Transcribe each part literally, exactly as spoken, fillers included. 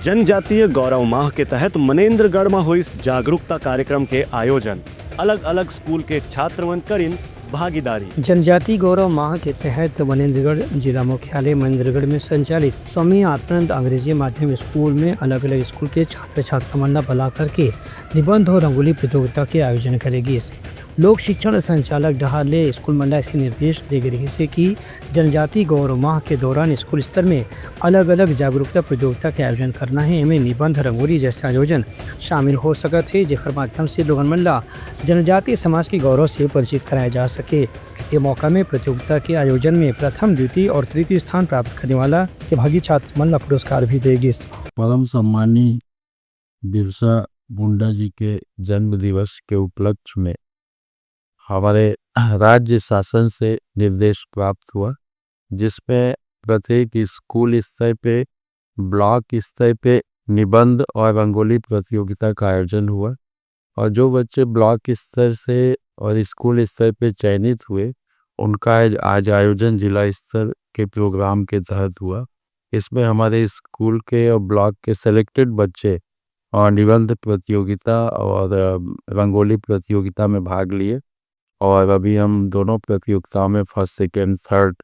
जनजातीय गौरव माह के तहत मनेंद्रगढ़ म होइस जागरूकता कार्यक्रम के आयोजन। अलग-अलग स्कूल के छात्र मन करिन भागीदारी। जनजाति गौरव माह के तहत मनेंद्रगढ़ जिला मुख्यालय मनेंद्रगढ़ में संचालित स्वामी आत्मानंद अंग्रेजी माध्यम स्कूल में अलग-अलग स्कूल के छात्र छात्रा मन ला बुला करके निबंध और रंगोली प्रतियोगिता के आयोजन करे गिस। लोक शिक्षण संचालक डहार ले स्कूल मन ला ऐसे निर्देश दे गे रहिस हे कि जनजाति गौरव माह के दौरान स्कूल स्तर में अलग-अलग जागरूकता प्रतियोगिता के आयोजन करना हे। एमे निबंध, रंगोली जैसे आयोजन शामिल हो सकत हे, जेकर माध्यम से लोगन मन ला जनजातीय समाज के गौरव से परिचित कराया जा सके। ये मौका में प्रतियोगिता के आयोजन में प्रथम, द्वितीय और तृतीय स्थान प्राप्त करने वाला प्रतिभागी छात्र मन ला पुरस्कार भी दे गिस। परम सम्मानी बिरसा मुंडा जी के जन्म दिवस के उपलक्ष्य में हमारे राज्य शासन से निर्देश प्राप्त हुआ, जिसमें प्रत्येक स्कूल स्तर पे, ब्लॉक स्तर पे निबंध और रंगोली प्रतियोगिता का आयोजन हुआ और जो बच्चे ब्लॉक स्तर से और स्कूल स्तर पे चयनित हुए, उनका आज, आज आयोजन जिला स्तर के प्रोग्राम के तहत हुआ। इसमें हमारे स्कूल के और ब्लॉक के सिलेक्टेड बच्चे और निबंध प्रतियोगिता और, अ, रंगोली प्रतियोगिता में भाग लिए और अभी हम दोनों प्रतियोगिताओं में फर्स्ट, सेकंड, थर्ड,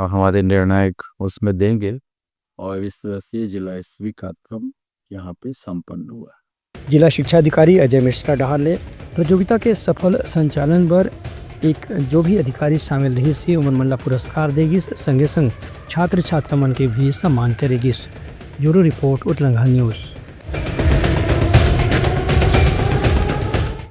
अ, हमारे निर्णायक उसमें देंगे और इस तरह से जिला स्तरीय कार्यक्रम यहाँ पे संपन्न हुआ। जिला शिक्षा अधिकारी अजय मिश्रा डहार ले प्रतियोगिता के सफल संचालन बर एक जो भी अधिकारी शामिल रहिस हे, उमन मन ला पुरस्कार दे गिस, संगे संग छात्र छात्रा मन के भी सम्मान करे गिस। Bureau report, Utlangha news.